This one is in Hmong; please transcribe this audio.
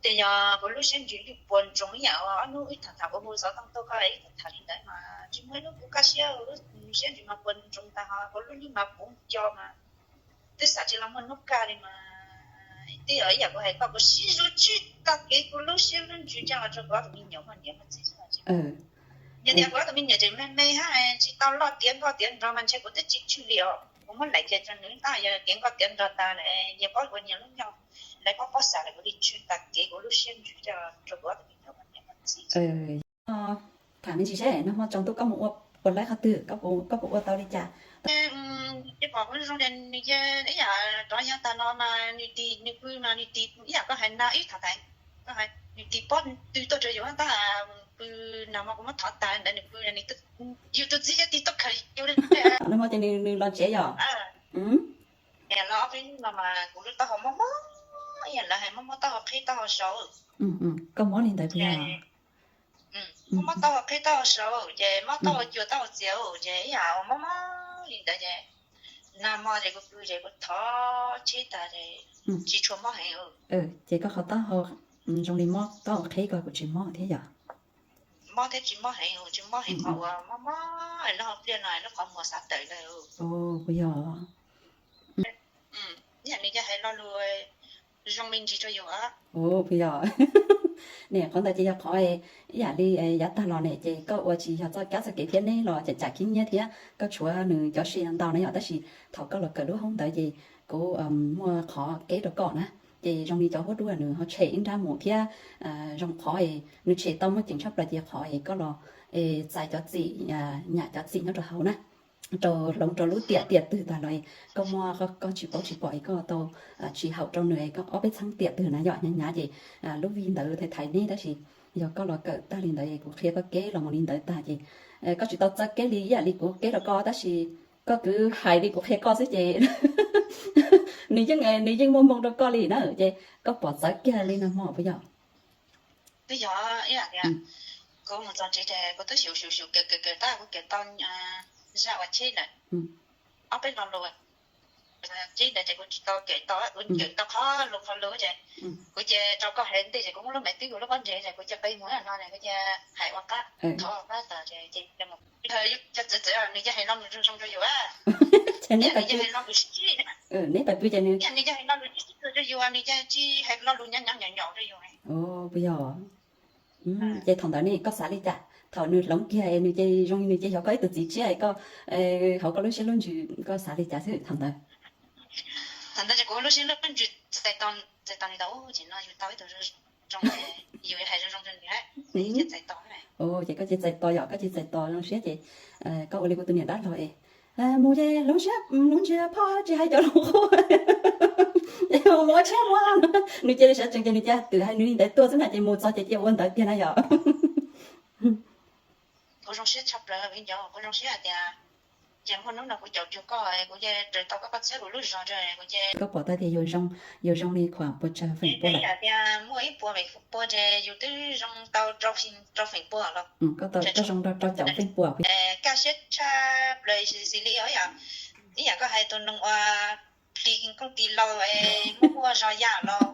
Ces yog kuv lub siab ntsws yeej puas ntsoog ib yam ob hnub wb tham tham kuv hu xov tooj tuaj koj ib tham tham li ntawd mas tsis muaj ib hnub kuv kaj siab, lub siab ntsws mas puas ntsoog tas ho kuv lub hnub mas puv nco mas twb xav tsis los muaj hnub kaj li mas. Twb yog ib yam kuv hais koj, kuv sib zog tswj tag kev kuv lub siab lub ntsws coj los rau kuv ob tug me nyuam muaj niam muaj txiv xwb. Yog tias kuv ob tug me nyuam tseem me me hab tsis tau loj tiav nkoj tiav nrog mas ntshe kuv twb tsis tswj li os. Kuv muab laim kiag rau nws tab yog tiav nkoj tiav nrog tas lawm yog paub ua niam lub nyoog, lawv paub paub xav lawm kuv li tswj tag kev kuv lub siab ntsws coj rau kuv ob tug me nyuam muaj niam muaj txiv. Tham me ntsis seb nag hmo tsaus ntuj koj mus ua puas laib qhov twg, koj puas ua tau li cas? Ces pom kuv zoo tias nws ib yam rov yog tag no mas nws tis nws pw mas nws tis ib yam koj hais no ib tham thaiv, koj hais nws tis pob tw tuaj rau yus tab pw. Nag hmo kuv muab thov tas ntawd nws pw, yus tus txiv yog tis tuaj khaws yus li. Nag hmo ces nws los tsev yom? Los ob peb hnub no mas kuv lub taub hau mob mob, ib yam lawv hais mob mob taub hau qhib taub hau saud. Koj mob li ntawd puas yog? Mob mob taub hau qhib taub hau saud ces mob taub hau cua taub hau txias ces ib yam mob mob li ntawd ces nag hmo ces kuv pw ces kuv thov tsheb tas ces tsis tshua mob heev. Ces koj qhov taub hau zoo li mob taub hau qhib ko kuj tsis mob thiab yom? Mob thiab tsis mob heev, tsis mob heev qhov uas mob mob lub hauv pliaj no lub qhov muag xav tawm ntawd. Puas yog? Ib yam nws yog hais lo lus zoo me ntsis rau yus. Puas yog? Ne qhov ntawd ces yog qhov ib yam li yav tag los ne ces koj ua tsis yog txoj kab txoj kev thiab neb los cam cam khib nyiab thiab koj tshuav nws cov se ntau na yom, tab sis thaum koj los kawm lub hoob ntawd ces kuv muaj qhov keb rau koj na. Ces zoo li cov huab duab nws ho tshem ib nrab mus thiab zoo qhov nws tshem tau muaj ceem tshaj plaws ces qhov koj los txais cov txim, nyam cov txim nyob rau hauv na, rau hloov rau lub tiam tiam twg tag los koj muaj koj tsis paub tsis pom es koj tau tsis haum rau nws koj ob peb txheeb tiam twg na yom, hnyav hnyav ces lub vij ntawd thaiv thaiv neb tab sis yog koj los kawm tag li ntawd kuv qhia koj keb los mus li ntawd tag ces koj tsis tau txawb keb li ib yam li kuv keb rau koj tab sis koj kwv hais li kuv qhia koj xwb ces nws yeej nws yeej muaj moo rau koj li na ces koj pom txawv kiag li nag hmo puas yog? Twb yog ib yam tias kuv mus txog tsev ces kuv twb xyum xyum xyum kawm kawm kawm tab kuv kawm tau zaj uas cheb lawm, ob peb lo lus cheb ntawd ces kuv tsis tau kawm tau, kuv kawm tau qhov lus qhov lus ces kuv cia rau koj hais ntej ces kuv muab lub mav twb kuv lub pob ntseg ces kuv cia qe mus no kuv cia hais ua qab thov ua qab tas ces cov txwv txwv nws cia hais lo lus zoo zoo rau yus, ces nws cia hais lo lus sib neb pais pw ces nws, nws cia hais lo lus sib sib rau yus, nws cia tsis hais lo lus nyav nyav nyaum nyaum rau yus. Puas yog? Ces thaum ntawd ne koj xav li cas thaum nws hloov kiag nws ces zoo li nws ces yog koj ib tug txiv tshiab koj hauv koj lub siab lub ntsws koj xav li cas xwb thaum ntawd? Thaum ntawd ces kuv lub siab lub ntsws txais tos, txais tos li tau ces no yus tau ib tug zoo zoo, yus hais zoo zoo rau nws, ces txais tos. Ces koj cia txais tos yom, koj cia txais tos zoo siab ces koj ua li kuv tus niam dab laug es mus ces hloov siab hloov ntsws phoj tsis hais cov lus qub, mus ua tsheb mus, nws cia li sawv tsees ces nws cia twm hais nws li ntawd tuaj xwb na ces mus txog ces cia ua ntawd tiag na yom. Kuv zoo siab tshaj plaws, kuv zoo siab hais tias ces muaj hnub no kuv caum cuag koj, kuv cia raws tau koj, koj txhiab kuv lub zog, kuv cia, koj pom tau tias yus zoo, yus zoo li khuam puas tsawg feem pua lawm, tias muaj ib puas feem pua ces yus twb zoo tau rau feem pua los, koj zoo rau rau caum feem pua. Kaj siab tshaj plaws xws li ib yam koj hais tus noog uas plis kooj tis laus muaj muaj zog yam los